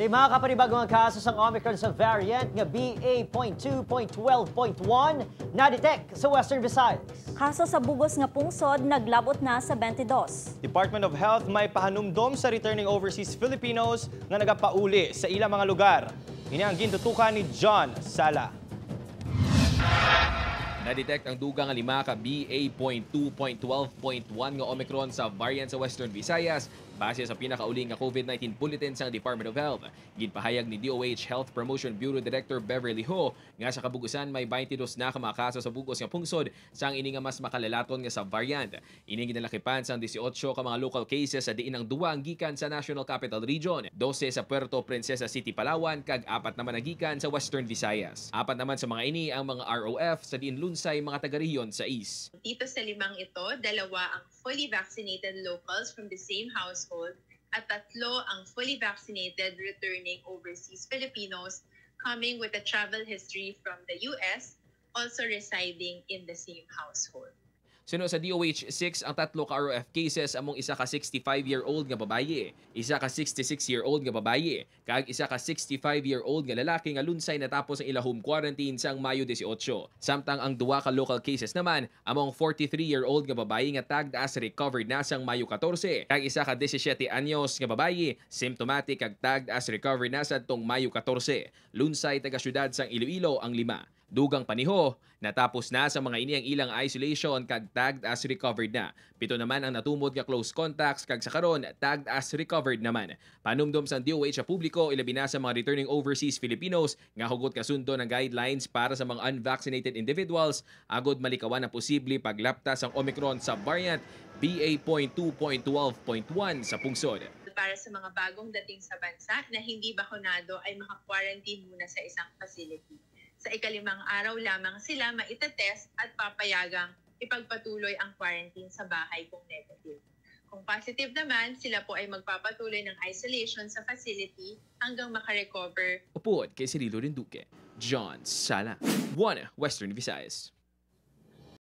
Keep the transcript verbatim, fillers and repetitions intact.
Di makakapanibago nga kaso sang Omicron sa variant nga B A point two point twelve point one na-detect sa Western Visayas. Kaso sa bug-os nga pungsod naglabot na sa twenty-two. Department of Health may pahanumdom sa returning overseas Filipinos nga nagapauli sa ilang mga lugar. Ini ang gintutukan ni John Sala. Na-detect ang dugang nga lima ka B A point two point twelve point one nga Omicron sa variant sa Western Visayas, base sa pinakauli nga COVID nineteen bulletin sang Department of Health. Ginpahayag ni D O H Health Promotion Bureau Director Beverly Ho nga sa kabug-usan may twenty-two na ka mga kaso sa bug-os nga pungsod, sang ini nga mas makalalaton nga sa variant. Ini ginalakipan sang dieciocho ka mga local cases, sa diin ang duwa ang gikan sa National Capital Region, dose sa Puerto Princesa City, Palawan, kag apat naman ang gikan sa Western Visayas. Apat naman sa mga ini ang mga R O F, sa diin lunsay mga taga-rehiyon sais. Dito sa limang ito, dalawa ang fully vaccinated locals from the same household at tatlo ang fully vaccinated returning overseas Filipinos coming with a travel history from the U S, also residing in the same household. Suno sa D O H six, ang tatlo ka R O F cases among isa ka sixty-five-year-old nga babayi, isa ka sixty-six-year-old nga babayi, kag isa ka sixty-five-year-old nga lalaki nga lunsay natapos ang ila home quarantine sang Mayo dieciocho. Samtang ang duha ka local cases naman among forty-three-year-old nga babayi nga tagged as recovered na sang Mayo catorce, kag isa ka disisiete anyos nga babayi, symptomatic kag tagged as recovered na sadtong Mayo catorce. Lunsay taga-siyudad sang Iloilo ang lima. Dugang paniho, natapos na sa mga ini ang ilang isolation kag tagged as recovered na. Pito naman ang natumod nga close contacts kag sa karon tagged as recovered naman. Panumdom sang D O H sa publiko, ilabi na sa mga returning overseas Filipinos nga hugot nga sundon ang guidelines para sa mga unvaccinated individuals agod malikawan ang posible paglapta sang Omicron sa variant B A point two point twelve point one sa pungsod. Para sa mga bagong dating sa bansa na hindi bakunado ay maka-quarantine muna sa isang facility. Sa ikalimang araw lamang sila maitetest at papayagang ipagpatuloy ang quarantine sa bahay kung negative. Kung positive naman, sila po ay magpapatuloy ng isolation sa facility hanggang makarecover. Upod kay Cirilo Rinduque, John Sala, One Western Visayas.